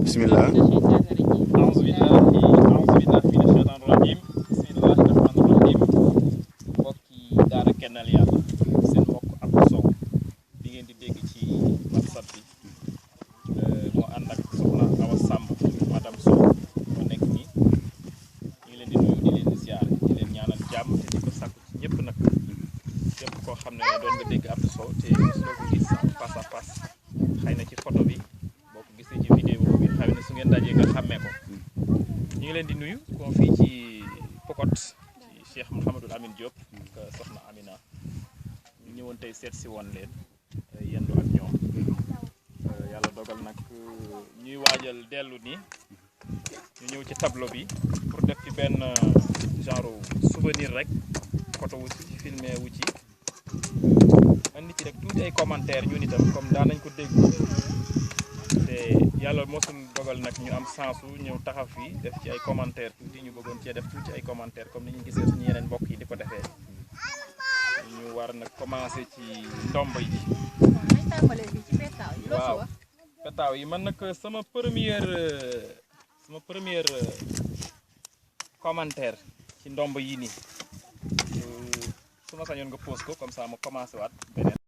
bismillah. أعوذ بالله من الشيطان الرجيم بسم الله الرحمن الرحيم mbokki daara kennal yàlla seen mbokk Abdou Sow bi ngeen di dégg ci WhatsApp bi moo ànd ak soxna Awa Samb madame Sow moo nekk nii ñu ngi leen di nuyu di leen ziar di leen ñaanal jàmm te di ko sàkku ci ñëpp nag képp koo xam ne doon nga dégg Abdou Sow te mosuloo ko gis face à face xëy na ci photo bi boo ko gisee ci vidéo bi xëy na su ngeen dajee nga xàmmee ko ñu ngi leen di nuyu kon fii ci Pokot ci Cheikh Mouhamadul Amine Diop ak soxna Amina ñu ñëwoon tey seet si woon leen yendu ak ñoom yàlla dogal nag ñuy waajal dellu ni ñu ñëw ci tableau bi pour def ci benn genre souvenir rek photo wu ci filmé wu ci andi ci rek tuuti ay commentaire ñun itam comme daan nañ ko dégg te yàlla mosul dogal nag ñu am sensu ñëw taxaw fii def ci ay commentaire tuuti ñu bëggoon cee def tuuti ay commentaire comme ni ñu gisee suñu yeneen mbokk yi di ko defee ñu war nag commencé ci ndomb yi waaw petaaw yi man nag sama première commentaire ci ndomb yi nii su ma sañoon nga pose ko comme ça ma commencé waat beneen